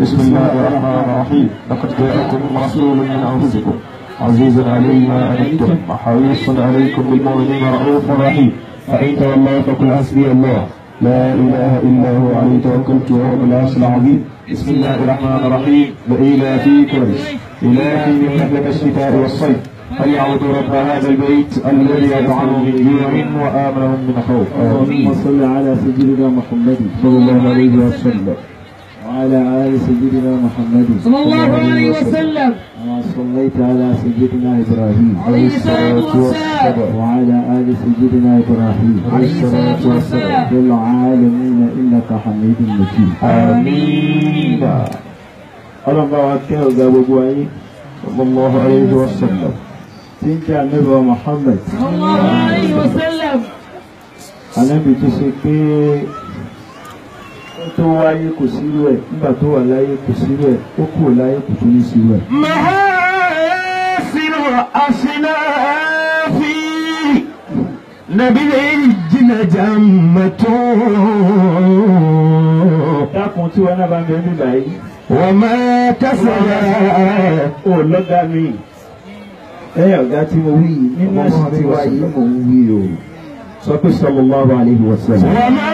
بسم الله الرحمن الرحيم. لقد جاءكم رسول من أنفسكم عزيز عليه ما عنتم حريص عليكم بالمؤمنين رؤوف رحيم. فإن تولوا فقل حسبي الله لا إله إلا هو عليه توكلت وهو رب العرش العظيم. بسم الله الرحمن الرحيم. لإيلاف قريش إيلافهم رحلة الشتاء والصيف فليعبدوا رب هذا البيت الذي أطعمهم من جوع وآمنهم من خوف. آمين. وصل على سيدنا محمد صلى الله عليه وسلم وعلى آل سيدنا محمد صلى الله عليه وسلم. كما صليت على سيدنا إبراهيم عليه الصلاة والسلام وعلى آل سيدنا إبراهيم عليه الصلاة والسلام في العالمين إنك حميد مجيد. آمين. Ọlọ́run bá wa kẹ́ ọ̀gá gbogbo ayé صلى الله عليه وسلم. tí ń jẹ́ ànábì Muhammad. صلى الله عليه وسلم. Ànábì tó ṣe pé ó tó wáyé kò sírú ẹ̀, nígbà tó wà láyé kò sírú ẹ̀, ó kúrò láyé kò tún ní sírú ẹ̀. محاسن أصناف نبينا جمة Dákun tí wọn náà bá ń bẹ níbà yìí. وما كسب Ó lọ́gá mi. Lẹ́yìn ọ̀gá tí mo wí yìí, nínú ẹ̀sìn tiwa yìí mò ń wí o. Sọ pé sallallahu alaihi wasallam. وما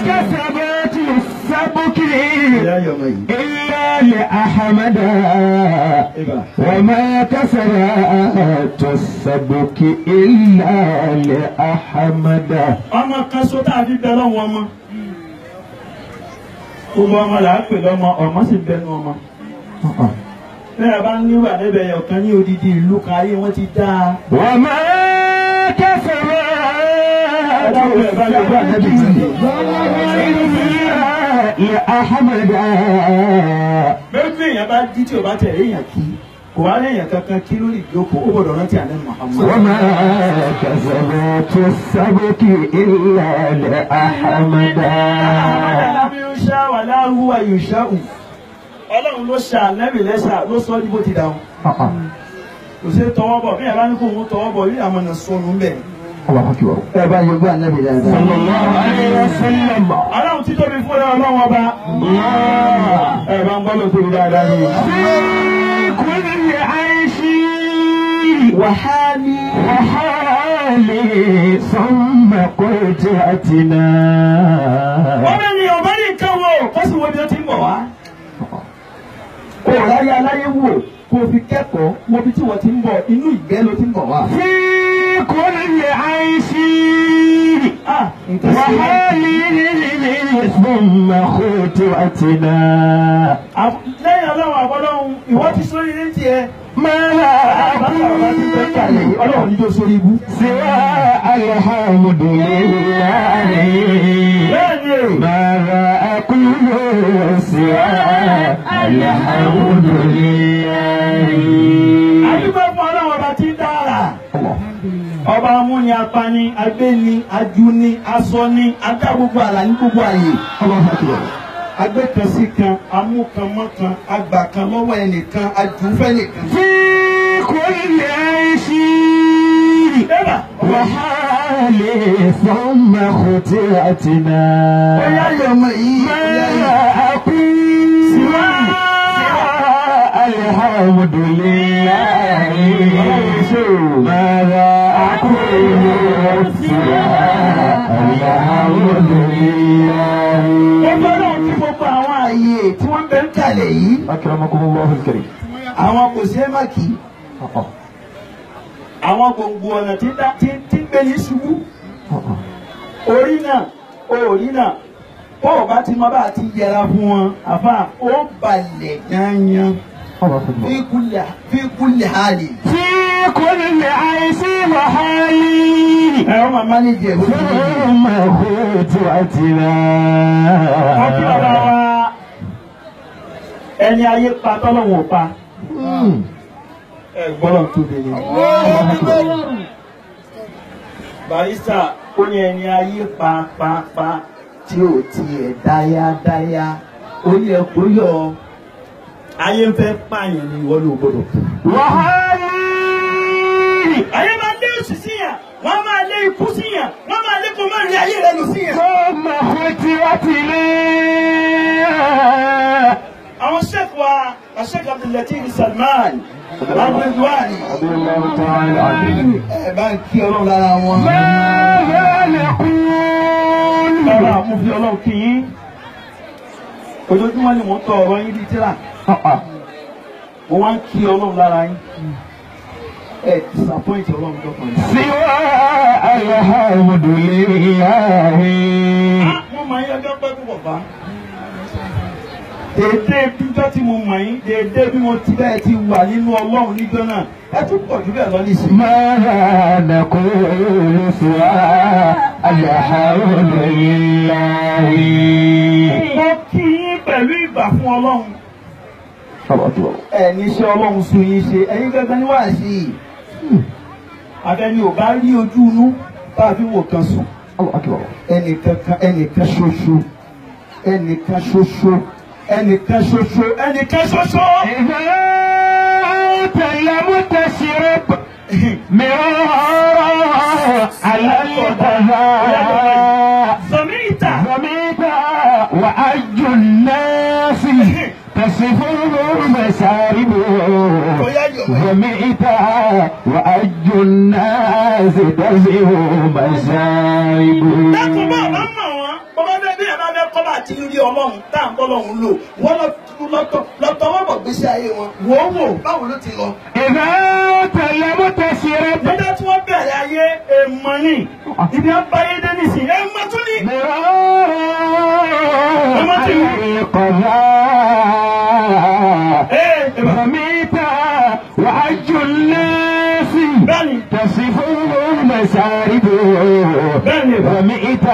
كسبت السبك Ìyá ayọ̀mọ̀ yìí. إلا لأحمد Ibà. وما كسبت السبك إلا لأحمد. Ọmọ kan so tá a fi bẹ lọ́wọ́ ọmọ. Gbogbo ọmọ là á pè lọ́mọ, ọmọ sì bẹnu ọmọ. Bẹ́ẹ̀ bá ń níwà níbẹ̀ ọ̀kan ní odidi ìlú kan ayé wọ́n ti dá a. وما كسبت لأحمد. Bẹ́ẹ̀ bí èèyàn bá dí tí ò bá tẹ̀lé èèyàn kí, kò wá léèyàn kankan kí lórí ìjókòó, ó gbọ́dọ̀ rántí àná Muhammad. وما كسبت السبك إلا لأحمد. Ọlọ́run ló ṣe ànẹ́bì lẹ́ṣà ló sọ ní bó ti dáhùn. Kò sí tọwọ́ bọ̀, bí ẹ bá ní kó òun tọwọ́ bọ̀, yóò àmọ́ ọ̀nà sọnù ń bẹ̀. الله أكبر. Ẹ bá yọgbọ́ ànẹ́bì dáadáa. صلى الله عليه وسلم. Ọlọ́run tí tóbi fún ẹ ọlọ́run ọba. Ẹ bá ń bọ́ lọ tóbi dáadáa ni. في كل عيش Wàhálì. وحالي ثم قلت أتنا. Ọmọ ènìyàn bá ní nǹkan wò, kó sì wo ibi tó ti ń bọ̀ wá. Kò ráyé aláyé wò, kó fi kẹ́kọ̀ọ́ wo ibi tí wọ́n ti ń bọ̀, inú ìgbẹ́ ló ti ń bọ̀ wá. في كل عيش Ah, nǹkan ṣe é. وحالي ثم خطوتنا. Lẹ́yìn ọlọ́run àbọ́lọ́run, ìwọ ti sórí ní tiẹ̀. ما أقول Ọlọ́run ní jó sórí ibú. سوى الحمد لله. Bẹ́ẹ̀ni. ماذا أقول سوى الحمد لله. Adúgbò fún ọlọ́run ọba tí ń dára. Ọba amúni apani, agbéni, ajúni, asọ́ni, adá gbogbo àlà ní gbogbo àyè. الله أكبر. Agbé kan sí kan, amú kan mọ́ kan, agbà kan lọ́wọ́ ẹnìkan, ajúfẹ́ nìkan. في كل عيش Bẹ́ẹ̀ni. وحالي ثم خطيئتنا. Ó yá yọmọ yìí. ما أقول سوى الحمد لله. ماذا أقول سوى الحمد لله. Gbogbo ọlọ́run tí gbogbo àwọn àyè tí wọ́n ń bẹ ń kalẹ̀ yìí. أكرمكم الله الكريم. Àwọn kò sí ẹ má kì í. Àwọn gbòǹgbò ọ̀nà tí ń gbé ní ṣubú. Orí náà, orí náà, Bó o bá ti mọ bá a ti yẹra fún wọn, àfa ó balẹ̀ yányán. Fi kulli hali. Fi kulli àìsí wàhálì. Ẹ ọ máa mánéjì ẹ̀ bó ti rí. Thumma khutwatina. Wọ́n kí bàbá wa ẹni ayé pa tọ́lọ́hun ò pa. Ẹ gbọ́dọ̀ tóbi ni. Barista ó ní ẹni ayé pa pa pa tí ò tiẹ̀ dáyádáyá ó yẹ kó yọ ayé ń fẹ́ pààyàn ni ìwọ ló gbọ́dọ̀ kú. Wàhálì. Ayé máa lé òṣì síyàn, wọ́n máa lé ikú síyàn, wọ́n máa lé kó má rí ayé rẹ lù síyàn. Thumma khutwatina. Àwọn sheikh wa, Sheikh Abdul-Lateef Salman, Abdul-Wani. Ẹ bá ń kí Ọlọ́run lára wọn. Madha naqul. Bàbá mo fi Ọlọ́run kí yín. Ojoojúmọ́ ni mò ń tọ ọ̀rọ̀ yín bíi tíra. Mo wá ń kí Ọlọ́run lára yín. Ẹ disappoint Ọlọ́run dọ́kan. Siwa alhamdulillahi. Mo máa ń yọjọ́ pẹ́ púpọ̀ bá. Dédé bíjọ́ tí mo mọ̀ yín, dédé bí mo ti bẹ́ẹ̀ ti wà nínú Ọlọ́run níjọ́ náà, ẹ tún pọ̀ jù bẹ́ẹ̀ lọ nísìnyí. Madha naqulu siwa alhamdulillahi. Mo kí yín pẹ̀lú ìgbà fún Ọlọ́run. Ẹ níṣẹ́ Ọlọ́run sun yín ṣe, ẹ̀yin gángan ní wàásì. Abẹ́ni ò bá rí ojú inú tá a fi wò kan sùn. Ẹnìkan ẹnìkan ṣoṣo, ẹnìkan ṣoṣo, ẹnìkan ṣoṣo, ẹnìkan ṣoṣo. إذا لم تشرب مرارا على القضاء Sọmíìtà. سميت وأي الناس تصفه مشاربه سمعت وأي الناس تصفه مشاربه Dákun bá ọba mọ̀ wọ́n, bọ́bá bẹ́ẹ̀ bí ẹ̀ bá bẹ́ẹ̀ kọ́ bá ti rí Ọlọ́run tá à ń bọ́ lọ́hùn lò, wọ́n lọ́tọ̀ wọ́n bọ̀ gbèsè ayé wọn. Wò ó wò báwo ló ti lọ. إذا لم تشرب Nígbà tí wọ́n bẹ̀rẹ̀ ayé èèmọ̀ ni, ibi á bá yé dé nísìnyí, èèmọ̀ tún ni. مرارا على القضاء سميت وحج الناس Bẹ́ẹ̀ni, تصفه مساربه bẹ́ẹ̀ni, سمعت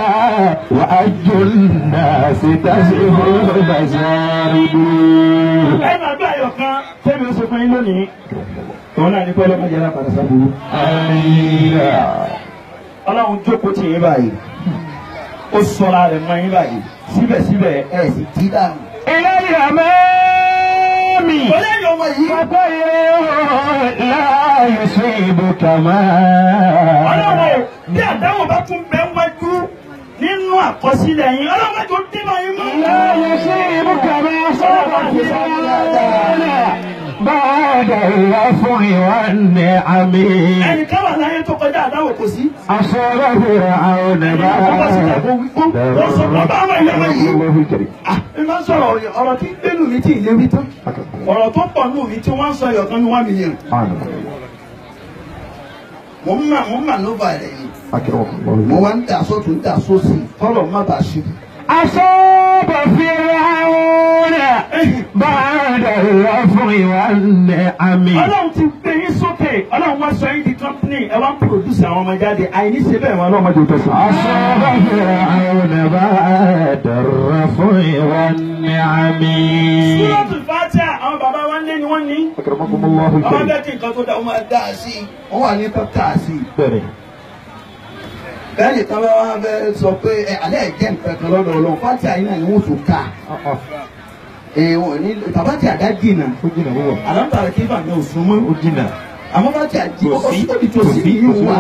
وحج الناس تصفه مساربه ẹ máa gbé ayọ̀ kan tẹ́mi ó sọ fún yín lónìí. Òun náà ní pé ọlọ́mọ jẹ́ lápàdé sábúrú. آمين. Ọlọ́run jókòó tì yín báyìí. Ó sọra rẹ̀ mọ́ yín báyìí. Síbẹ̀síbẹ̀ ẹ sì jí dànù. إلى الأمام Ọlẹ́yìn ọmọ yìí. فطير لا يصيبك ما Ọlọ́run bí àdáwò bá tún bẹ́ wájú nínú àkọsílẹ̀ yín, Ọlọ́run má jò dé bá yín mọ́. لا يصيبك ما أصاب فرعون بعد الرفع والنعم Ẹnìkan wà láyé tó kọjá àdáwò kò sí. أصاب فرعون Ẹnìkan bá síta بعد kó wí kó wọ́n sọ pé bá àwọn ìyá wọn yìí. Ẹ máa ń sọ̀rọ̀ ọ̀rọ̀ tí ń gbénu mi tí ì lébi tán. Ọ̀rọ̀ tó pọ̀ nù mí tí wọ́n ń sọ ẹ̀yọ̀kan ní 1 million. Mo ń mà lóba rẹ̀ ni. Mo wá ń dà sọ́tún dà sósì kọ́lọ̀ má bàa ṣubú. أصاب فرعون بعد الرفع والنعم Ọlọ́run ti gbé yín sókè, Ọlọ́run wá sọ yín di company, ẹ wá ń produce àwọn ọmọ jáde, àìní ṣe bẹ́ẹ̀ wọn ọlọ́mọdé tó sọ. أصاب فرعون بعد الرفع والنعم Súrọ́tù Fátíà, àwọn bàbá wa ń lé ni wọ́n ní. Ọmọ bẹ́ẹ̀ kí nǹkan tó dá, wọ́n máa dá a sí i, wọ́n wà ní kọ́ tá a sí i. Bẹ́ẹ̀ni kan bá wá fẹ́ sọ pé ẹ alẹ́ ẹ̀ jẹ́ nǹkan kan lọ́dọ̀ Ọlọ́run, Fátíà yìí náà ni wọ́n tún ká. Èèwọ̀n ní bàbá tí àdá jìnnà. Àlọ́ntàrà kí bàmí ò súnmọ́. Àmọ́ Fátíà jí ó sì tó sí yìí wà.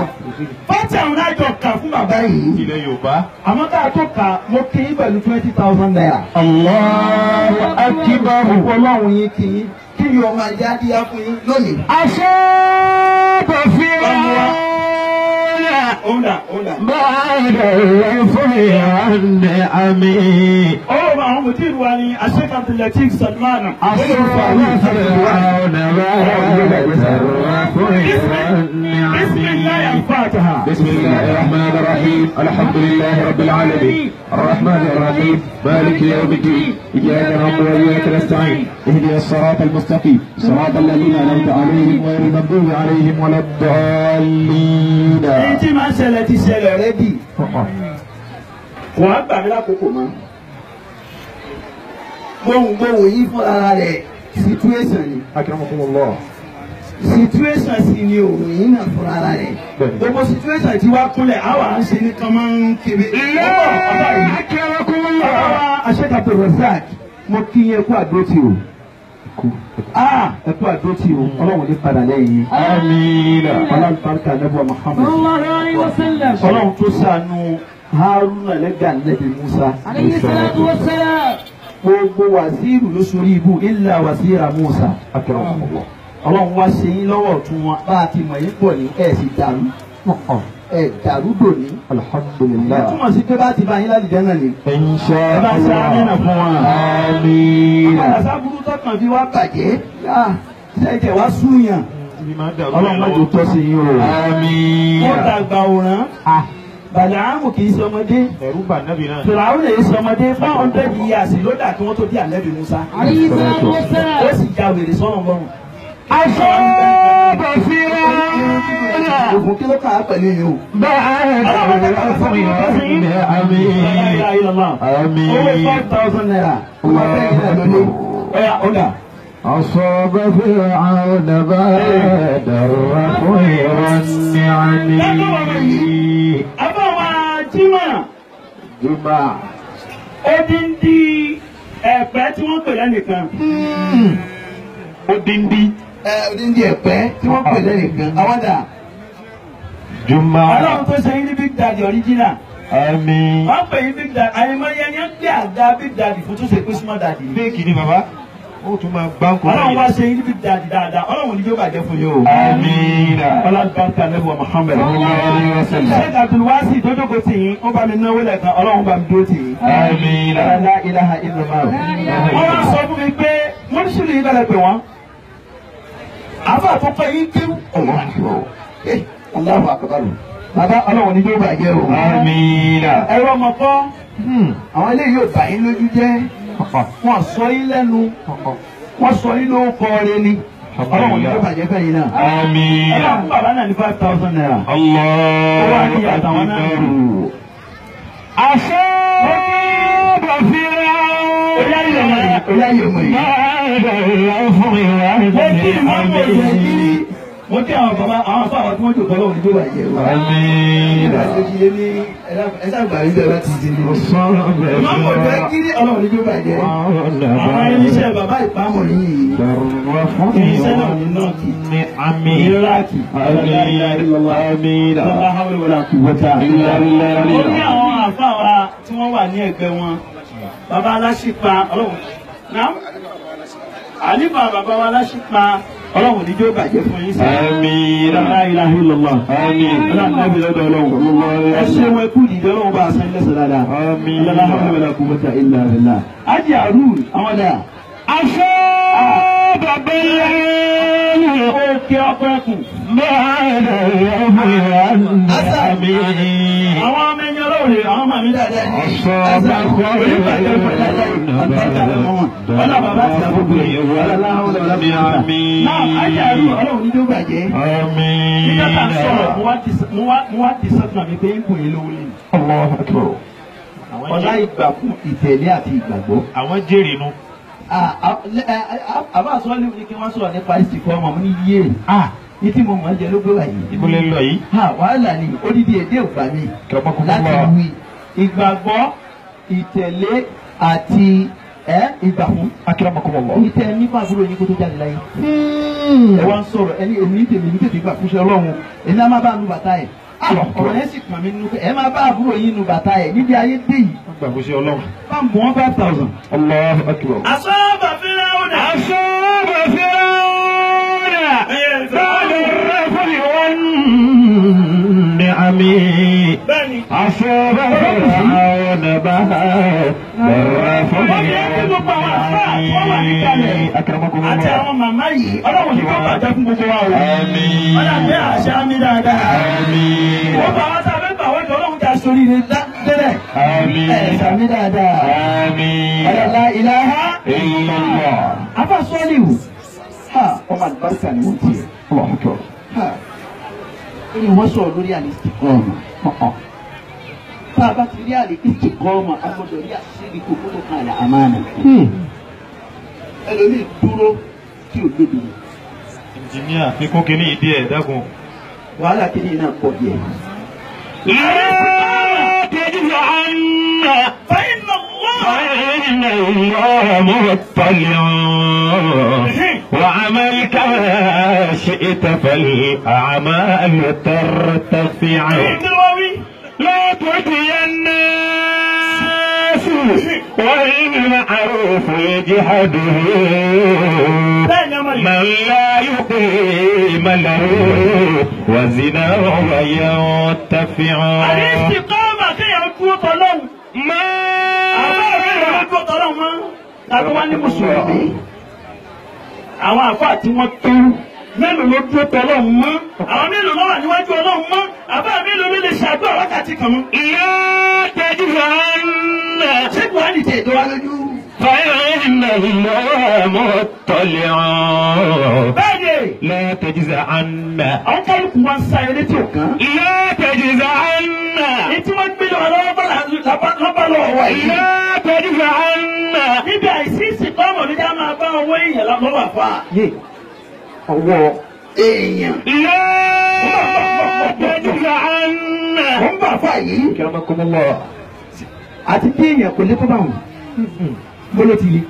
Fátíà àwọn àjọ kà fún bàbá yìí. Ilẹ̀ Yorùbá. Àmọ́ tá a tó kà, mo kí í pẹ̀lú 20,000 naira. Allahu akbar. Ọlọ́run yín kí yín kí ni ọmọ ajá díá fún yín lónìí. أصاب فرعون Òun dà, òun dà. بعد الرفع والنعم Ọwọ́ Àwọn mùdírù wa ni Sheikh Abdul-Lateef Salman. Bismillah al-Fatiha. Bismillahir Rahmanir Rahim. Alhamdulillahi Rabbil Alamin. Ar-Rahmanir Rahim. Maliki yawmiddin. Iyyaka na'budu wa iyyaka nasta'in. Ihdina as-siratal mustaqim. Siratal ladhina an'amta alayhim ghayril maghdubi alayhim waladdallin. Èyí tí máa ń ṣẹlẹ̀ ti ṣẹlẹ̀ rẹ́dì. Wọ́n á gbà mí lákòókò mọ́. Gbohùngbohùn yìí fún ara rẹ̀ situation ni. Akramakumullah. Situation sì ni òun yìí náà fún ara rẹ̀. Gbogbo situation tí wàá kúnlẹ̀ àwa ń ṣe ní kan máa ń kébé. Akramakumullah. Sheikh Abdulrazak, mo kí yín kú àdótì o. Ẹ kú àdótì o, Ọlọ́run ní padà lẹ́yìn yín. Àmín. Ọlọ́run barika nẹ́bùwà Muhammad. Sallallahu alayhi wa sallam. Ọlọ́run tó ṣàánú Haruna lẹ́gà nẹ́bí Musa. Alayhi salatu wa salam. Gbogbo wàzírù ló sórí ibú illa wàzírà Musa. Akramakumullah. Ọlọ́run wá ṣe yín lọ́wọ́ ọ̀tún wọn bá a ti mọ̀ yín pọ̀ ní ẹ̀ sì dàrú. Ẹ̀ dàrú dòní. Alhamdulillah. Ẹ túmọ̀ sí pé bá ti bá yín láti jẹ́ náà ni. Insha Ẹ bá ṣe amínà fún wa. Àmín. Àpàdà sábúrú tọkàn fi wá bàjẹ́. Ṣé wá súnyàn? Ọlọ́run má jò tọ́ sí yín o. Àmín. Wọ́n dàgbà òràn. Bàlámù kì í ṣọmọdé. Ẹ̀rù bà nábì náà. Fìràwọ́n lè ṣọmọdé 400 years ló dà kí wọ́n tó bí ànábì Musa. Alayhi salatu wa salam. Ó sì ja wèrè sọ́nà lọ́rùn. Asaba Fir'auna. Ògùn kí ló kà á pẹ̀lú yìí o. Àmín. Àmín. Owó 5,000 naira. Owó abẹ́rẹ́ náà ló ní. Ọ̀yà ọ̀gá. أصاب فرعون بعد الرفع والنعم. Àbáwá Jimá. Jimá. Odindi ẹ̀pẹ́ tí wọ́n pè lẹ́nìkan. Odindi. Odindi ẹ̀pẹ́ tí wọ́n pè lẹ́nìkan. Àwọn dà. Juma. Ọlọ́run tó ṣe yín ní Big Daddy original. Àmín. Wọ́n pè yín Big Daddy. Àyèmọ́yé yẹn gbé àga Big Daddy fún tó ṣe pé small daddy. Fẹ́ẹ̀kì ni bàbá. Ó tún máa gbá ńkọ. Ọlọ́run wá ṣe yín ní Big Daddy dáadáa. Ọlọ́run ní yóò bàjẹ́ fún yín o. Àmín. Ọlọ́run bá lẹ́wọ̀ Muhammad. Sallallahu Sheikh Abdulwasi tó jókòó tì yín, ó bá mi náwó lẹ́ẹ̀kan, Ọlọ́run bá mi dúró tì yín. Àmín. La ilaha illallah. Wọ́n wá sọ fún mi pé mọ́nísìlì yìí bẹ̀rẹ̀ pé wọ́n. Àbá tó pẹ́ yín kéwù. Allahu akbar. Bàbá Ọlọ́run ní yóò bàjẹ́ o. Àmín. Ẹ̀rọ ọmọ kọ́, àwọn eléyìí yóò bà yín lójú jẹ́. Wọ́n sọ yín lẹ́nu. Wọ́n sọ yín lórúkọ rẹ ni. Ọlọ́run ní yóò bàjẹ́ fẹ́ yín náà. Àmín. Ẹ bá fún bàbá náà ní 5,000 naira. Allahu akbar. Asaba Fir'auna. Mo kí ìmáàmù òjò kiri. Mo kí àwọn bàbá àwọn afọ àwọn tí wọ́n jòkó lọ́wọ́ ní yóò bàjẹ́ o. Àmín. Ẹ sábà rí bẹ́ẹ̀ bá ti di ní. Ìmáàmù òjò kiri Ọlọ́run ní yóò bàjẹ́. Àwọn irinṣẹ́ bàbá ìpamọ́ yìí. Irinṣẹ́ náà ní nọ́ọ̀kì. Àmín. Iraki. Àmín. Lọ́lá hawla wala quwwata. Ó ní àwọn àfáà wa tí wọ́n wà ní ẹgbẹ́ wọn. Bàbá aláṣípa Ọlọ́run. Náà àlífà bàbá wa aláṣípa Ọlọ́run ní yóò bàjẹ́ fún yín sí. Àmín. La ilaha illallah. Àmín. Ọlọ́run náà bí lọ́dọ̀ Ọlọ́run. Ẹ ṣe wọn kú ìdíje Ọlọ́run bá a san ilé dáadáa. Àmín. La hawla wala quwwata illa billah. Ájì àrùn àwọn dà. Asaba Fir'auna. Òkè ọkọ̀ ẹkùn. Àmín. Àwọn ọmọ ẹni Ọlọ́run rè àwọn ọmọ mi dáadáa. Ọlá bàbá àti àbúrò rẹ̀. Náà ájì àrùn Ọlọ́run ní yóò bàjẹ́. Àmín. Nígbà tá a sọ̀rọ̀ mo wá ti sọ́tún àmì pé ń kò yín lówó lẹ́nu. Allahu akbar. Ọlá ìgbà fún ìtẹ̀lé àti ìgbàgbọ́. Àwọn jèrè nu. Àbá sọ́ọ́lì ní kí wọ́n sọ̀rọ̀ nípa ìsìnkú ọmọ mi ní yé. Ní tí mo mọ̀ ń jẹ ló gbé wà yìí. Ìbúlẹ̀ lọ yìí. Wàhálà ni odidi èdè ò gbà mí. Láti wí ìgbàgbọ́ ìtẹ̀lé àti ìgbà fún. Akramakumullah. Ìtẹ̀ nípa àbúrò yín kó tó jáde láyé. Ẹ wá ń sọ̀rọ̀ ẹni èmi ní tèmi ní tèmi gbà fúnṣẹ́ Ọlọ́run. Èmi á máa bá nu bàtà ẹ̀. Ọ̀rọ̀ yẹn sì kàn mí nínú pé ẹ máa bá àbúrò yín nu bàtà ẹ̀ níbi ayé dé yìí. Gbà fúnṣẹ́ Ọlọ́run. Bá ń bọ̀ wọ́n 5,000. Allahu akbar. Asaba Fir'auna. Asaba Fir'auna. Ba'da ar-raf'i wan-ni'ami. Bẹ́ẹ̀ni. أصاب فرعون بعد Wọ́n fi ẹ́ gbogbo àwọn àfáà tó wà níkàlẹ̀ àti àwọn màmá yìí ọlọ́run ní kó bàjẹ́ fún gbogbo wa o. Ọlọ́run àgbẹ̀ àṣà mi dáadáa. Gbogbo àwọn tá a fẹ́ bà wọ́n jọ ọlọ́run jà sórí rẹ̀ dẹ́rẹ̀. Ẹ̀ sàmì dáadáa. Ọlọ́lá ilaha illallah. Afa sọ́ọ́lì wò. Ọmọ àlùbáríkà ni wọ́n ti yẹ. Ó ní wọ́n sọ̀rọ̀ lórí àlìsíkọ́ọ̀mù. Tá a bá ti rí àlìsíkọ́ọ̀mù, a gbọ́dọ̀ rí àṣírí kókó kan àlà àmàna. Ẹlòmíì dúró tí ò lóbi. Ẹnjìníà fi kún kínní ìdí ẹ̀ dákun. Wàhálà kínní náà pọ̀ díẹ̀. فإن الله مطلع وعمل كما شئت فالأعمال ترتفع. لا تؤتي الناس والمعروف يجحده من لا يقيم له وزناه يرتفع. الاستقامة ما tàbí wọ́n ní mùsùlùmí àwọn àfáà tí wọ́n tó mélòó ló dúró tọ́lọ́run mọ́ àwọn mélòó ló wà níwájú Ọlọ́run mọ́ àbá mélòó ló lè ṣàdúrà wákàtí kan mọ́. Ìyá tẹ́jú fún ṣé buhari ti ètò wa lójú. فإن الله مطلع. Bẹ́ẹ̀ni. لا تجزعن. Àwọn kálukú wa ń sa eré tí ò kán. لا تجزعن. Ètí wọ́n gbé lọ lọ́wọ́ bá lọ́wọ́ wa yìí. لا تجزعن. Níbi àìsí ìsìnkú ọmọ mi dá máa bá owó èèyàn lọ́wọ́ àfa. Ọwọ́ èèyàn. لا تجزعن. Ó ń bà fà yìí. أكرمكم الله. Àti bí èèyàn kò lè tó bá wọn. Bóló ti le.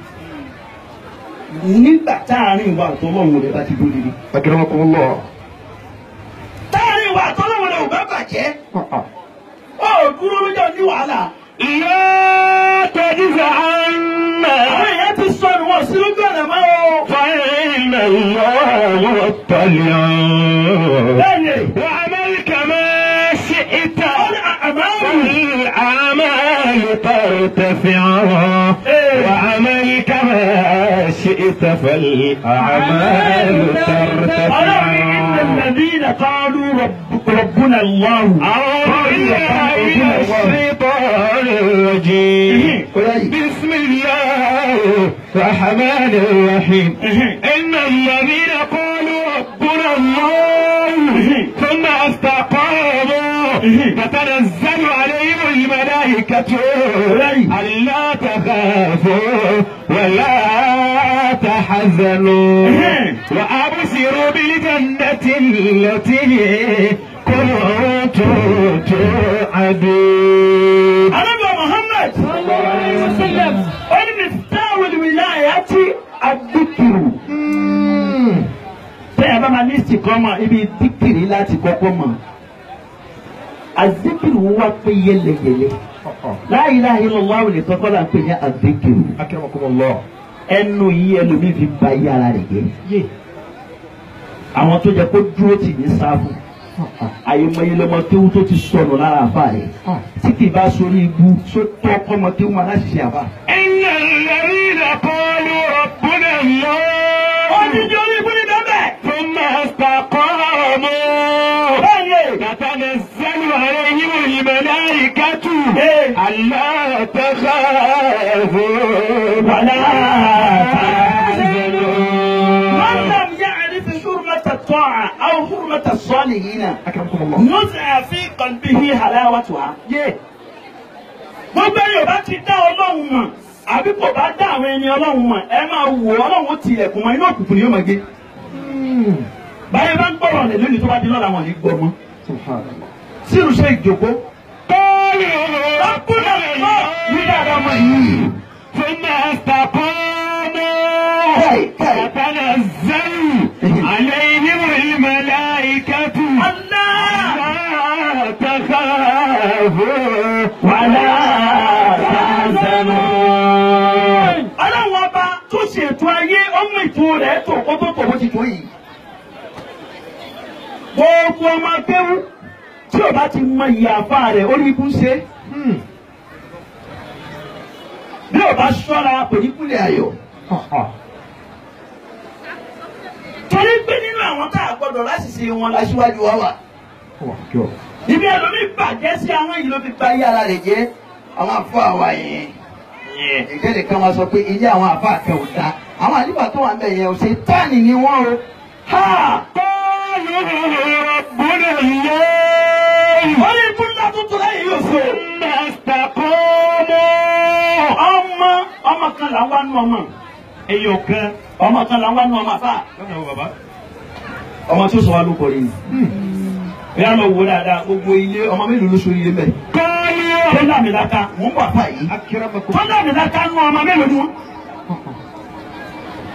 Nígbà táàrin ìwà àtọlọ́run rẹ̀ bá ti dúró nílé. أكرمكم الله. Táàrin ìwà àtọlọ́run rẹ̀ ò bá bàjẹ́. Ó dúró lójó ní wàhálà. لا تجزعن. Àwọn èèyàn ti sọnù wọn sí lójú ọ̀nà mọ́ o. فإن الله مطلع. Bẹ́ẹ̀ni. وعمل كما شئت الأعمال ترتفع. وعمل كما شئت فالأعمال ترتفع. إن الذين قالوا ربنا الله. أعوذ بالله من الشيطان الرجيم. بسم الله الرحمن الرحيم. إن الذين قالوا ربنا الله ثم استقاموا تتنزل عليهم الملائكة ألا تخافوا ولا تحزنوا وأبشروا بالجنة التي كنتم توعدون. النبي محمد صلى الله عليه وسلم مفتاح الولاية الذكر. Tẹ́ ẹ bá máa ní ìsìnkọ́mọ̀ ibi díkìrì láti kọ́kọ́ mọ̀. Àzíkìrì wá pé yẹlẹyẹlẹ. La ilaha illallah lè kọ́kọ́ là ń pè ní àzíkìrì. Akramakumullah. Ẹnu yìí ẹlòmíì fi ba iye ara rẹ̀ jẹ́. Àwọn tó jẹ kó dúró tì ní sáfù. Àyèmọye lọmọ kéwú tó ti sọnù lára àfa rẹ̀. Tí kì í bá sórí ibú sótọ́ ọmọ kéwú máa láti ṣe àfa. Innal ladhina qalu rabbuna Allah. Ó ti di orí ibú ní bẹ́ẹ̀. Thumma istaqamu. Bẹ́ẹ̀ni. Tatanazzalu alayhimul malaikatu. Alla takhafu wala tahzanu. Man lam ya'rif hurmata at-ta'a aw hurmata as-salihina. Akramakumullah. Nuz'a fi qalbihi halawatuha. Gbogbo yóò bá ti dá Ọlọ́run mọ̀ àbí kò bá dá àwọn ẹni Ọlọ́run mọ̀ ẹ máa wò Ọlọ́run tilẹ̀kùn mọ́ inú òkùnkùn ni yóò máa gé. Báyọ̀ bá ń gbọ́rọ̀ lẹ̀ lónìí tó bá di lọ́la wọn ní gbọ́ mọ́. Sírù ṣe ìjòkó. Qalu Rabbuna Allah ní dáadáa mọ́ yìí. Thumma istaqamu. Tatanazzalu alayhimul malaikatu. Allah. La takhafu Wala tahzanu. Ọlọ́run ọba tó ṣètò ayé ọmọ ètò rẹ̀ tó kó tó tò bó ti tó yìí. Gbogbo ọmọ akéwú tí o bá ti mọ ìyá àfa rẹ̀ ó ní ikú ṣe. Bí o bá ṣọ́ra kò ní kúlẹ̀ ayọ̀. Torí pé nínú àwọn tá a gbọdọ̀ láṣìṣe wọn láṣíwájú wa wà. Ibi ẹlòmíì bàjẹ́ sí àwọn yìí ló fi ba ayé ara rẹ̀ jẹ́. Àwọn àfọ àwa yẹn. Ìjẹ́lẹ̀ kan máa sọ pé ilé àwọn àfọ àkẹ́ ò dáa. Àwọn àlífà tó wà ń bẹ̀ yẹn ò ṣe táàní ni wọ́n o. Ha! Wọ́n ní búlá tuntun láyé yóò so. Ọmọ kan là ń wá nú ọmọ. Èyí kan. Ọmọ kan là ń wá nú ọmọ àfà. Ọmọ tí ó sọ wá ló kọ rí ni. Bí a lọ wo dáadáa, gbogbo ilé ọmọ mélòó ló sórí ilé mẹ́. Tọ́lá mi láka, mò ń bọ̀ àfà yìí. Tọ́lá mi láka nú ọmọ mélòó ni wọ́n.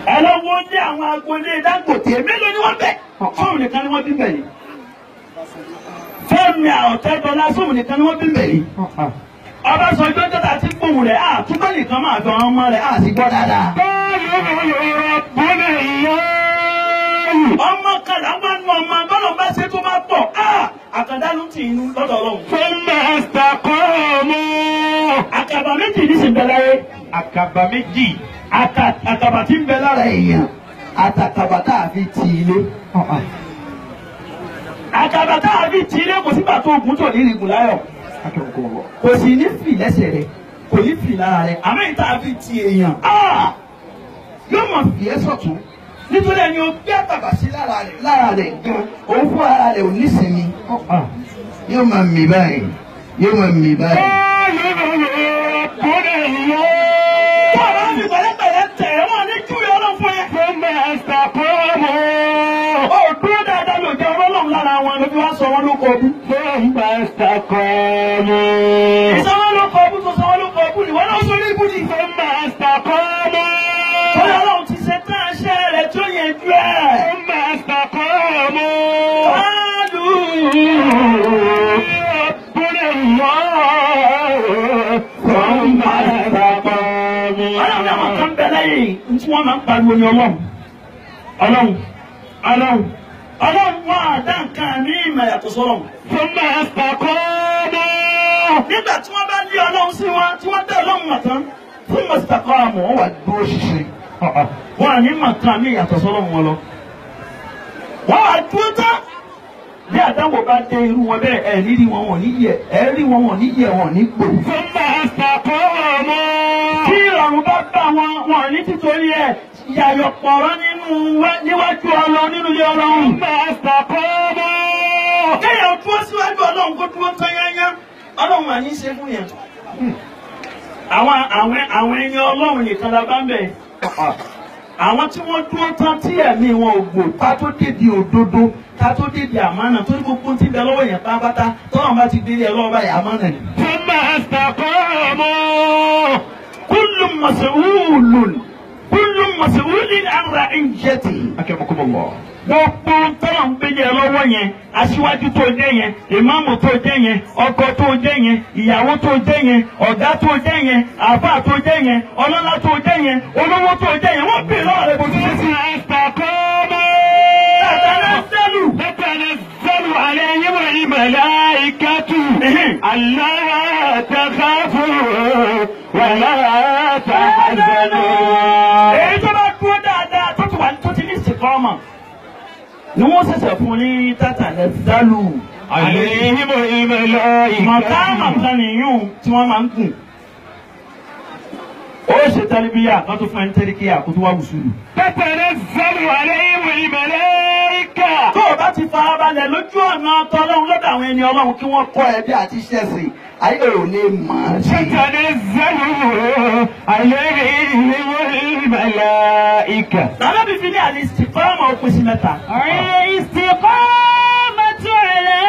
Ẹ lọ wo ní àwọn agboolé Dangote mélòó ni wọ́n bẹ̀. Fóònù nìkan ni wọ́n bí bẹ̀ yìí. Fẹ́mi Ọ̀tẹ́dọ́lá sóòmù nìkan ni wọ́n bí bẹ̀ yìí. Ọbásanjọ́ jọ́ta ti gbóhùn rẹ̀ á túbọ̀ nìkan máa dán ọmọ rẹ̀ á sì gbọ́ dáadáa. Ọmọ kan là ń bá nu ọmọ bọ́lọ̀ bá ṣe tó bá pọ̀ á àkàndá ló ń tì inú lọ́dọ̀ Ọlọ́run. Àkàbà méjì ní sì ń bẹ láyé. Àkàbà méjì. Àkàbà tí ń bẹ lára èèyàn àtàkàbà tá a fi tì ilé. Àkàbà tá a fi tì ilé kò sígbà tó ogun tó ní ìrìgùn láyọ̀. Kò sì ní fì lẹ́sẹ̀ rẹ̀, kò ní fì lára rẹ̀, àmọ́ ìta fi ti èèyàn. Yóò mọ̀ fì ẹ́ sọ̀tún. Nítorí ẹni o gbé àkàbà sí lára rẹ̀ gan, òun fún ara rẹ̀ ò ní sinmi. Yóò máa mì báyìí, yóò máa mì báyìí. Bọ́ọ̀lù á fi pẹ̀lẹ́pẹ̀lẹ́ tẹ̀ ẹ́ wọ́n ní júwe Ọlọ́run fún ẹ. Ó dúró dáadáa ló jẹ́ Ọlọ́run lára wọn ló fi wá sọ wọn ló kọ ọdún. Ìsọ wọn ló kọ ọdún tó sọ wọn ló kọ ọdún ni wọn náà sọ ní ibùdí. Bọ́lá Ọlọ́run ti ṣe tán aṣẹ́ rẹ̀ tó yẹn jú ẹ̀. Ọlọ́run ní àwọn kan bẹ lẹ́yìn tí wọ́n máa ń pariwo ní Ọlọ́run. Ọlọ́run Ọlọ́run Ọlọ́run wọn àdá nǹkan ní ìmọ̀ yàtọ̀ sọ́lọ́run. Nígbà tí wọ́n bá lé Ọlọ́run sí wọn tí wọ́n dá Ọlọ́run mọ̀ tán fún mọ̀sítàkọ́ àmọ́ wọ́n wà dúró ṣinṣin. Wọ́n à ní mọ̀ kan ní ìyàtọ̀ sọ́lọ́run wọn lọ. Wọ́n wà dúró tán. Bí àdáwò bá dé irú wọn bẹ́ẹ̀ ẹ̀ ní rí wọn wọn ní yẹ ẹ̀ rí wọn wọn ní yẹ wọn ní gbò. Tí ìrọ̀rùn bá bá wọn wọn ní títorí ẹ̀ yàyọ̀ pọ̀rọ̀ nínú níwájú Ọlọ́run nínú ilé Ọlọ́run. Kéèyàn dúró síwájú Ọlọ́run kó dúró tán yányá Ọlọ́run àní ṣe fún yẹn. Àwọn ẹni Ọlọ́run nìkan la bá ń bẹ̀. Àwọn tí wọ́n dúró tán tí ẹ̀mí wọn ò gbò ká tó débi òdodo ká tó débi àmánà torí gbogbo tí ń bẹ lọ́wọ́ yẹn pátápátá tọ́lọ́run bá ti gbélé ẹ lọ́wọ́ báyìí àmánà ni. Kullu mas'ulun kullu mas'ulin an ra'iyatihi. Gbogbo tọ́lọ̀ ń gbélé ẹ lọ́wọ́ yẹn aṣíwájú tó jẹ́ yẹn ìmáàmù tó jẹ́ yẹn ọkọ tó jẹ́ yẹn ìyàwó tó jẹ́ yẹn ọ̀gá tó jẹ́ yẹn àbá tó jẹ́ yẹn ọlọ́lá tó jẹ́ yẹn olówó tó jẹ́ yẹn wọ́n bèèrè lọ́wọ́ rẹ̀ bó ti ṣe sí. تتنزل عليهم الملائكة ألا تخافوا ولا تحزنوا. Èyí tó bá dúró dáadáa tó ti wà tó ti ní ìsìnkú ọmọ ni wọ́n ṣẹ̀ṣẹ̀ fún ní tátàlẹ́sálù. عليهم الملائكة. Mọ̀káàmà kan nìyún tí wọ́n máa ń gùn. Ó ṣe tẹ́lifíyà kan tó fún ẹni tẹ́lifíyà kó tó wá wùsùlù. تتنزل عليهم الملائكة. Tó o bá ti farabalẹ̀ lójú ọ̀nà tọ́lọ́run lọ́dọ̀ àwọn ẹni Ọlọ́run kí wọ́n kọ́ ẹ bí àti ṣẹ̀sìn ayé ò lè mọ̀ ọ́n ṣe. تتنزل عليهم الملائكة. Bàbá mi fi ní àlè ìsìnkọ́mọ̀ òpin sí mẹ́ta. الاستقامة على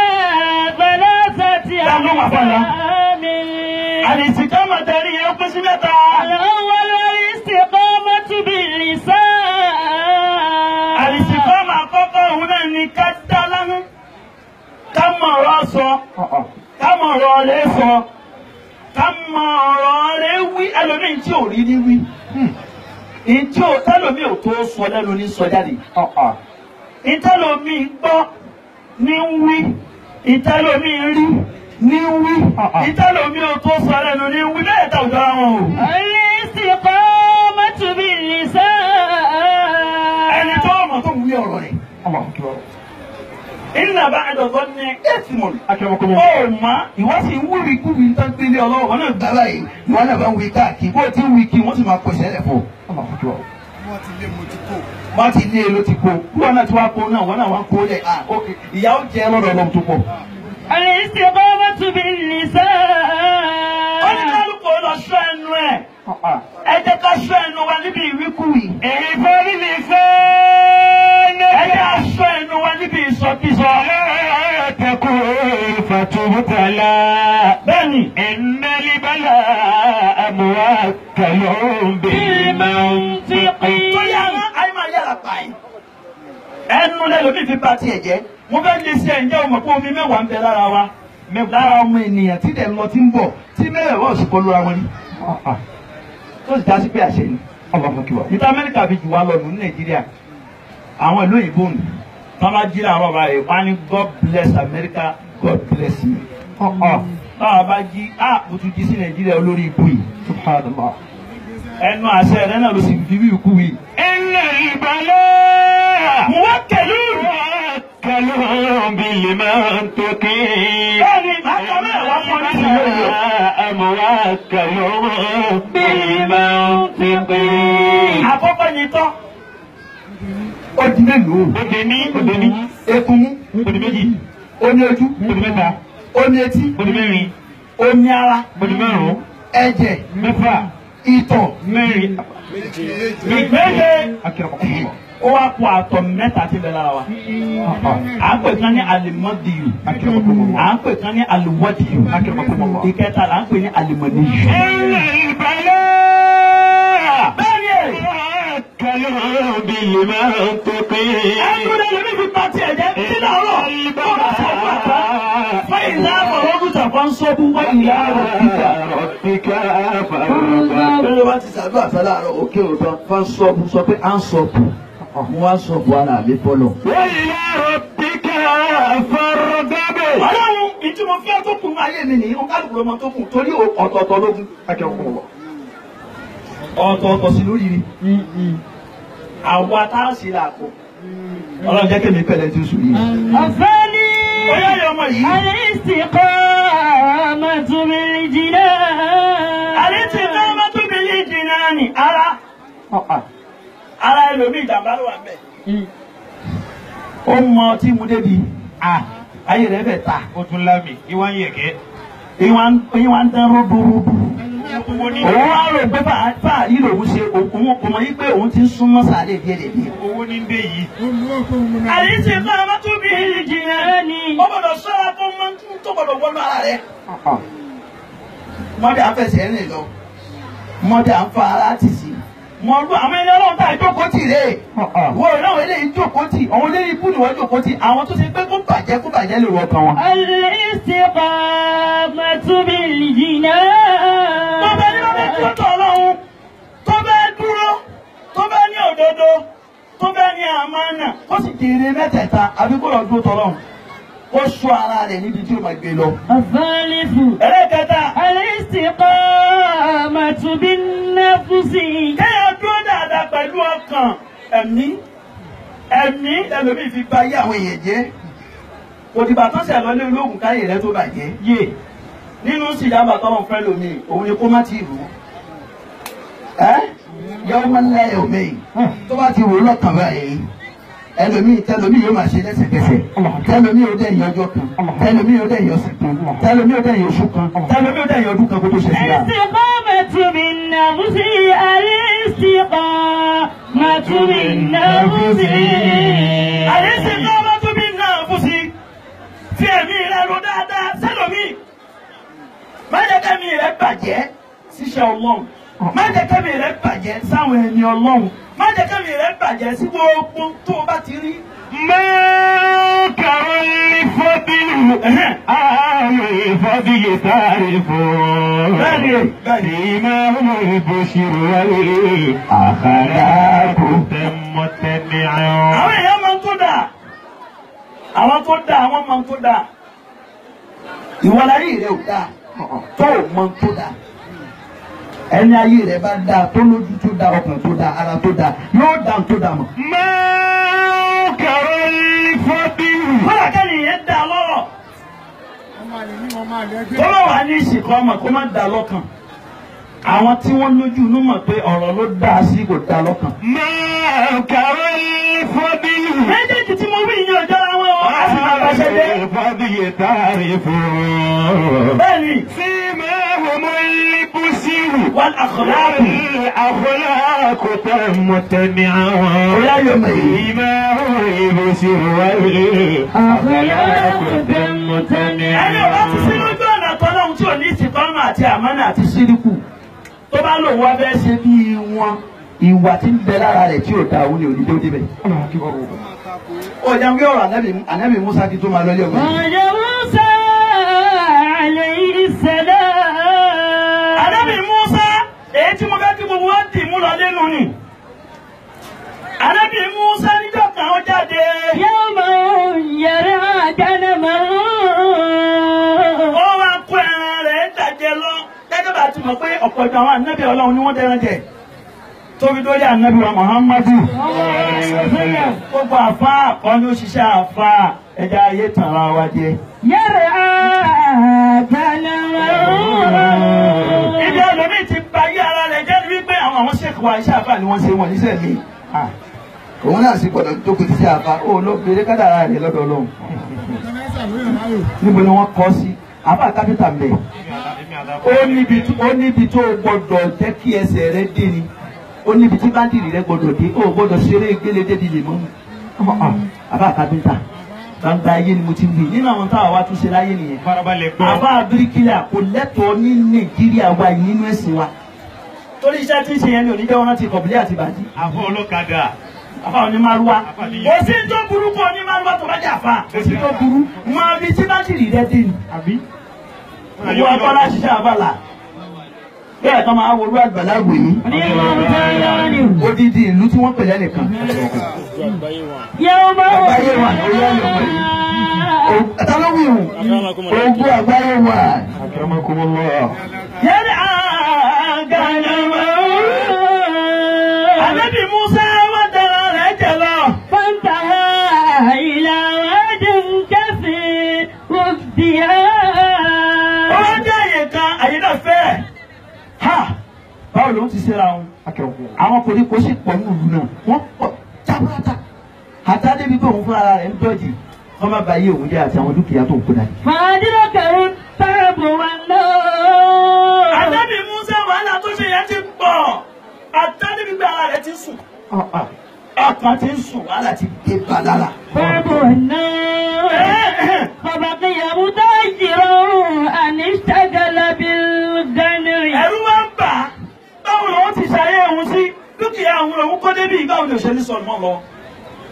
ثلاثة أقسام. Àlè ìsìnkọ́mọ̀ tẹ̀lé yẹn òpin sí mẹ́ta. الأول الاستقامة باللسان. Àlè ìsìnkọ́mọ̀ àkọ́kọ́ òun náà ni ká dá láhùn ká mọ̀ ọ̀rọ̀ sọ ká mọ̀ ọ̀rọ̀ rẹ̀ sọ ká mọ̀ ọ̀rọ̀ rẹ̀ wí ẹlòmíì tí ò rí ní wí. Ìtí ò tẹ́lòmíì ò tó sọ lẹ́nu ní sọ jáde. Ìtẹ́lòmíì gbọ́ ní wí. Ìtẹ́lòmíì rí ní wí. Ìtẹ́lòmíì ò tó sọ lẹ́nu ní wí. Bẹ́ẹ̀ ta òjò ara wọn o. الاستقامة باللسان. Ẹni tó ọmọ tó ń wí ọ̀rọ̀ rẹ̀. Inna ba'da dhanni ithmun. Akramakum Allah. Ó ma ìwọ sì ń wúri kúbi ń tán gbélé ọlọ́wọ́ náà gbà báyìí. Ìwọ náà bá ń wí káàkiri. Bó ti ń wí kí wọ́n sì máa pèsè ẹ̀rẹ̀ fún. Wọ́n ti lé ló ti kó. Wọ́n náà ti wá kó náà, wọ́n náà wá kó lẹ̀. Ah, ok. Ìyá ó jẹ́ lọ́dọ̀ Ọlọ́run tó pọ̀. الاستقامة باللسان. Oníkálukú lọ sọ ẹnu ẹ̀. Ẹ jẹ́ ká sọ ẹnu wa níbi ìwíkúwì. احفظ لسانك. Ẹ jẹ́ ká sọ ẹnu wa níbi ìsọkísọ. لا تكن فتبتلى. Bẹ́ẹ̀ni. إن البلاء موكل بالمنطق. Torí àwọn ayé máa yára pa ẹ̀. Ẹnu lẹ́lòmíì fi ba tiẹ̀ jẹ́. Mo fẹ́ lè ṣe ẹ̀ǹjẹ́ o mọ̀ pé omi mẹ́wàá ń bẹ lára wa. Lára ọmọ ènìyàn tí dẹ̀ ń lọ tí ń bọ̀ tí mẹ́wàá ò sì kọlu ra wọn ni. Tó sì dá sí pé àṣẹ ni. Níta Amẹ́ríkà fi jù wá lọ nù ní Nàìjíríà. Àwọn ìlú òyìnbó nù. Tọ́ bá jí làárọ̀ báyìí, wọ́n á ní God bless America, God bless me. Báwa bá jí, á mo tún jí sí Nàìjíríà olórí ibú yìí. Subhanallah. Ẹnu àṣẹ rẹ náà ló sì fi wí ikú wí. إن البلاء Muwakkalun. موكل بالمنطق. Bẹ́ẹ̀ni, màá kọ́ mẹ́wàá fún ọ nísìnyí. البلاء موكل بالمنطق. Àkọ́kọ́ ni tọ́. Ó di mélòó? Ó di ní, ó di ní. Ekun mú. Ó di méjì. Ó ní ojú. Ó di mẹ́ta. Ó ní etí. Ó di mẹ́rin. Ó ní ara. Ó di márùn-ún. Ẹ̀jẹ̀. Mẹ́fà. Ìtọ̀. Mẹ́rin. Méje. Akramakum Allah. Ó wá kó àtọ̀ mẹ́ta tí ń bẹ lára wa. À ń pè kan ní alimọ́dìyù. Akramakum Allah. À ń pè kan ní aliwọ́dìyù. Akramakum Allah. Ìkẹta là ń pè ní alimọ̀dìyù. إن البلاء Bẹ́ẹ̀ni. موكل بالمنطق. Ẹnu rẹ̀ lómi fi pa tiẹ̀ jẹ́ nínú ọ̀rọ̀. Tó bá ṣe fún àtà. Fún ìlà ọ̀rọ̀gùtà kan sọ́bù wá ìlà ọ̀rọ̀gùtà. ربك فارغب. Bẹ́ẹ̀ni wọ́n ti sàdúrà fẹ́ láàárọ̀ òkè òtán fún sọ́ọ̀bù sọ pé à ń sọ̀bù. Mo wá sọ̀bù ara mi fọlọ̀. وإلى ربك فارغب. Ọlọ́run ìtí mo fẹ́ tó kùn ayé mi nìyí, ó kálukú lọ́mọ tó kùn torí ọ̀tọ̀ọ̀tọ̀ lógún. Akramakum Allah. Ọ̀tọ̀ọ̀tọ̀ sí lórí rí. Àwa tá a sì là kọ. Ọlọ́run jẹ́ kémi pẹ̀lẹ́ tí ó sùn yìí. الثاني Ó yá yọ ọmọ yìí. الاستقامة بالجنان. Àní tí ká má tóbi yìí jìnnà ni ara. Ara ẹlòmíì ìjàmbá ló wà ń bẹ̀. Ó mọ ọtí mu débi. Ayé rẹ̀ fẹ́ ta. Ó tún lámì, ìwà ń yẹ̀kẹ́. Ìwà ń dán rúdurùdu. Owó ní Òun wá rò pé fáàrí lòun ṣe òun kò mọ̀ yí pé òun ti ń súnmọ́ sàlẹ̀ díẹ̀ díẹ̀. owó ní dé yìí. Àní tí ká má tóbi yìí jìnnà ni. Ó gbọ́dọ̀ ṣọ́ra tó máa ń tó gbọ́dọ̀ wọnú ara rẹ̀. Mọ́dà ń fẹsẹ̀ rìn lọ. Mọ́dà ń fa ara tì sí. Mọ̀lú àwọn ẹni ọlọ́run tá ìjókòó tì rè é. Wọ́n ò náà eléyìí jókòó tì. Àwọn eléyìí ibú ni wọ́n jókòó tì. Àwọn tó ṣe pé kó bàjẹ́ kó bàjẹ́ lè wọ ọkàn wọn. الاستقامة بالجنان. Tó bá ní bá dúró tọ̀ ọlọ́run, tó bá dúró, tó bá ní òdodo, tó bá ní àmánà, kó sì jèrè mẹ́tẹ̀ẹ̀ta àbí kó lọ dúró tọ̀ ọlọ́run. Kó sọ ara rẹ̀ níbi tí ó máa gbé lọ. الثالث Ẹlẹ́kẹta. الاستقامة بالنفس. Kéèyàn dúró dáadáa pẹ̀lú ọkàn ẹ̀mí ẹ̀mí ẹlòmíì fi ba ayé àwọn èèyàn jẹ́. Kò dìgbà tó ṣẹ̀ lọ lé olóògùn káyè rẹ tó bàjẹ́. Yé nínú sìdáàbà tọ́lọ̀ fẹ́ lómi òun ni kó má ti rò ó. Ẹ́ yẹ́wọ́n máa ń lẹ́ omi tó bá ti rò ó lọ́kàn báyìí. Ẹlòmíì tẹlòmíì yóò máa ṣe lẹ́sẹ̀kẹsẹ̀. Tẹlòmíì ó dẹ̀yìn ọjọ́ kan. Tẹlòmíì ó dẹ̀yìn ọ̀sẹ̀ kan. Tẹlòmíì ó dẹ̀yìn oṣù kan. Tẹlòmíì ó dẹ̀yìn ọdún kan kó tó ṣe sí i. الاستقامة بالنفس. الاستقامة بالنفس. Àlìsíkọ́mọ́tò bí náà fún sí. Fi ẹ̀mí rẹ̀ ro dáadáa sẹ́lòmíì. Má jẹ́ kẹ́mi rẹ̀ bàjẹ́ síṣẹ́ Ọlọ́run. Má jẹ́ kẹ́mi rẹ̀ bàjẹ́ sáwọn ẹni Ọlọ́run. Má jẹ́ kẹ́mi rẹ̀ bàjẹ́ sí gbogbo tó o bá ti rí. منكر الفضل أهل الفضل تعرفون سيماهم البشر والأخلاق تمتنعون. Àwọn èèyàn máa ń tó dáa. Àwọn tó dáa, àwọn máa ń tó dáa. Ìwọ láyé rẹ ò dáa. Tó o mọ tó dáa. Ẹni ayé rẹ̀ bá dáa tó lójú tó dáa ọkàn tó dáa ara tó dáa yóò dáa tó dáa mọ̀. Máa kàrọ̀ ìfọ́bíhù. Kọ́lá kẹ́ni yẹn dá lọ́rọ̀. Kọ́lá wà ní ìsìnkú ọmọ kó má dá lọ́kàn. Àwọn tí wọ́n lójú inú mọ̀ pé ọ̀rọ̀ ló dáa sí kò dá lọ́kàn. Máa kàrọ̀ ìfọ́bíhù. Méjèèjì tí mo wí ìyẹn ọjọ́ ra wọn o, a sì máa bá ṣe dé. Ìfọ́bíhù tààrí fún. Bẹ́ẹ̀ni. Sí máa wọ mọ́ ibùsíhù. Wal akhlaq. Wal akhlaq tamtani'u. Oya yóò mọ̀ yìí. Máa wọ ibùsíhù wal akhlaq tamtani'u. Ẹni ọba ti sí lójú ọ̀nà tọ́lọ́hún tí ò ní ìsìnkọ́mọ̀ àti àmánà àti síríkù. Tó bá lòun wá fẹ́ ṣe bí wọn, ìwà tí ń bẹ lára rẹ̀ tí ò da òun ni òní tó débẹ̀. Ó jẹun kí ọ̀rọ̀ ànábì Musa ti tó máa lọ ilé ọmọ yìí. Ọ̀rọ̀ Musa alayhi salam. Ànábì Musa èyí tí mo fẹ́ kí gbogbo wa dì mú lọ lẹ́nu ni. Ànábì Musa níjọ́ kan ó jáde. Yawman yar'a ganaman. Ó wá kó ẹran rẹ̀ dàjẹ́ lọ. Gẹ́gẹ́ bá a ti mọ̀ pé ọ̀pọ̀ ìgbà àwọn ànábì Ọlọ́run ni wọ́n dẹran jẹ. Tóbi dórí ànábì wa Muhammadu. Gbogbo àfáà kan ló ṣiṣẹ́ àfáà ẹja ayé tàn ra wa jẹ. Yar'a ganaman. Ibi ẹlòmíì ti ba ayé ara rẹ̀ jẹ́ wípé àwọn ṣèkì wa iṣẹ́ àfáà ni wọ́n ṣe wọ̀n níṣẹ́ mi. Òun náà sì gbọ́dọ̀ jókòó ti ṣe àfáà ó ló gbére kádàrá rẹ̀ lọ́dọ̀ Ọlọ́run. Níbo ni wọ́n kọ́ sí? Àfáà kápítà mẹ́. Ó níbi tó gbọ́dọ̀ jẹ́ kí ẹsẹ̀ rẹ dé ni. Ó níbi tí báńdìrì rẹ gbọ́dọ̀ dé. Ó gbọ́dọ̀ ṣeré gbélé débi lè mọ́. Àfáà kápítà gbangba ayé ni mo ti wí nínú àwọn táwa wá tún ṣe láyé nìyẹn. Farabalẹ̀ gbọ́. Àfáà bíríkìlà kò lẹ́tọ̀ọ́ ní Nàìjíríà wa yìí nínú ẹ̀sìn wa. Torí iṣẹ́ tí ń ṣe yẹn ni oníjẹ́ wọn rántí kọ̀bílẹ̀ àti bàjí. Àfọ olókadà. Àfáà onímárúwá. Kò sí tó burú kó onímárúwá tó bá jẹ́ àfáà. Kò sí tó burú. Mọ ibi tí báńdìrì rẹ dé ni. Àbí? Owó abọ́lá ṣiṣẹ́ àbálà. Bẹ́ẹ̀ kan máa worú àgbàlagbè yìí. Odidi ìlú tí wọ́n pè lẹ́nìkan. Àgbáyé wà lórí ọ̀nà yìí. Ta ló wí hùn? Ogún àgbáyé wà. Akramakumullah. Yẹ́nì àgànàmọ́. Ànábì Musa wá dára rẹ̀ jẹ lọ. Fantaha ila wadin kathir الثياب. Ó wá dé àyè kan, àyè náà fẹ́. Ha! Báwo ló ń ti ṣera wọn? Àwọn koríko sì pọ̀ ní ìlú náà. Wọ́n pọ̀ tábàtà. Àtà débi pé òun fúnra rẹ̀ ń dọ̀jì. Kọ́ má ba iye òun jẹ́ àti àwọn dúkìá tó ń kó dání. فأدركه التعب والنوم. Ànábì Musa wàhálà tó ṣe yẹn ti pọ̀. Àtà débi pé ara rẹ̀ ti sùn. Ọkàn ti ń sùn, wàhálà ti dé bá lára. التعب والنوم. فبقي متأجرا أن اشتغل بالغنم. Ẹ̀rù wá ń bà á. Báwo lòun ti ṣayé òun sí? Dúkìá òun lòun kó débì, báwo ni òṣèlú sọ̀rọ̀ mọ́ lọ?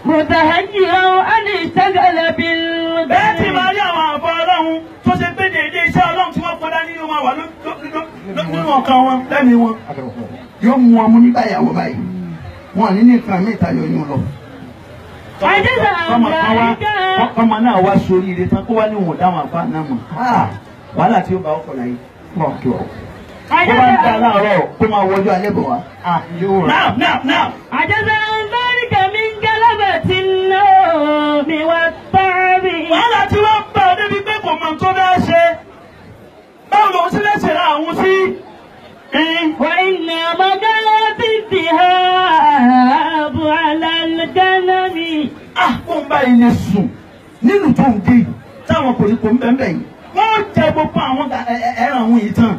متهجرا أن اشتغل بالغنم. Bẹ́ẹ̀ tí máa rí àwọn àbọ̀ Ọlọ́run tó ṣe pé déédéé iṣẹ́ Ọlọ́run tí wọ́n kọjá nínú wọn wà nínú ọkàn wọn lẹ́mìí wọn. Yóò mú ọmú nígbà ìyàwó báyìí. Wọn ní nìkan mí ìtayọ yín lọ. Kọ́mọ náà wá sórí ire tán kó wá ní òun dáhùn àbá náà mọ̀. Wàhálà tí ó bá ọkọ̀ láyé. Kó bá ń da láàárọ̀ kó máa wọjú alẹ́ bọ̀ wá. Now now now. عجز عن ذلك من غلبة النوم والتعب. Wàhálà tí wọ́n bá ọ débi pé kò mọ̀ tó bẹ́ẹ̀ ṣe. Báwo lòun sì lè ṣe ra àwọn sí? وإن مقالات الذهاب على الغنم. Ah, kó ń bá ilé sùn nínú tó ń dé yìí táwọn koríko ń bẹ́ẹ̀ yìí. Wọ́n jẹ gbogbo àwọn ẹran àwọn yìí tán.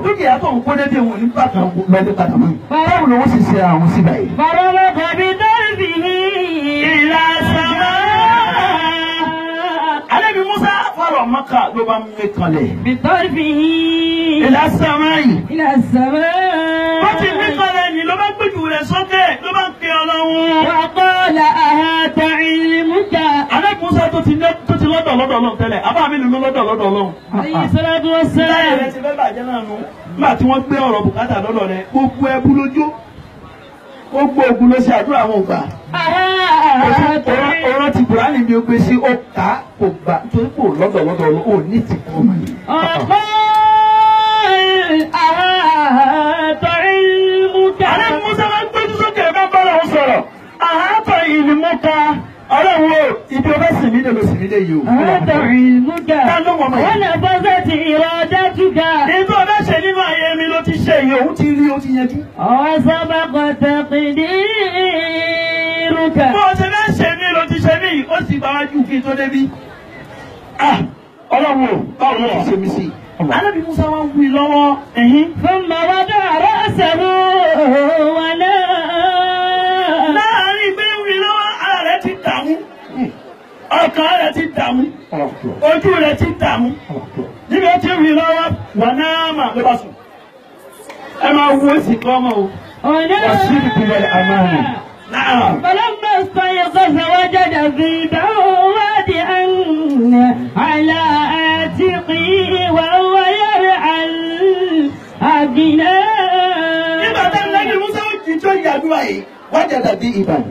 Dúkìá tó ń kó dédé wọn ní bàtà lọ́dún padà mọ́. Báwo lòun sì ṣe àwọn sí báyìí? فرمق بطرفه إلى السماء. Ànábì Musa fọlọ̀ Maka ló bá mú kanlẹ̀. بطرفه إلى السماء. إلى السماء. Ó ti mí kanlẹ̀ ni ló bá gbójú rẹ̀ sókè ló bá ń pe Ọlọ́run. وقال أهات علمك. Ànábì Musa tó ti lọ́dọ̀ lọ́dọ̀ Ọlọ́run tẹ́lẹ̀, àbá mi ló lọ́dọ̀ lọ́dọ̀ Ọlọ́run. عليه الصلاة Láyé والسلام. rẹ̀ ti fẹ́ bàjẹ́ náà nù. Nígbà tí wọ́n gbé ọ̀rọ̀ bùkátà lọ́dọ̀ rẹ̀, gbogbo ẹbú lójó. Gbogbo ogun ló ṣe àdúrà àwọn ògbà. أهات Ọ̀rọ̀ ti Kùránì bí ó gbé sí ó kà á kò gbà torí kò lọ́dọ̀ lọ́dọ̀ Ọlọ́run ò ní ti kọ́ ọmọ yìí. وقال أهات mí dé ló sì mí dé yìí o. هذا علمك Ta ló wọ̀ mọ́ yìí? ونفذت إرادتك. Ìgbà ọba ṣe nínú ayé mi ló ti ṣe yìí òun Òun ti rí ó ti yanjú. وسبق تقديرك. Bó o ṣe fẹ́ ṣe mí ló ti ṣe mí yìí, ó sì bá wájú kí n tó débí. Ah! Ọlọ́run o, Báwo ló ti ṣe mí sí? Alábì Musa wá ń wí lọ́wọ́. ثم وضع رأسه ونام. Láàárín pé ń wí lọ́wọ́, ara rẹ̀ ti dààmú. Ọkàn rẹ̀ ti dààmú. Ojú rẹ̀ ti dààmú. Níbi ó ti ń wí lọ́wọ́, wà náà mà ló bá sùn. Ẹ máa wo èsì kan mọ́ o. ونام. Náà. فلما استيقظ وجد ذئبا وادعا على عاتقه وهو يرعى الأغنام. Nígbà tá a lẹ́nu Musa ó jí tó yàdúrà yìí, wájà dàbí Ìbàdàn.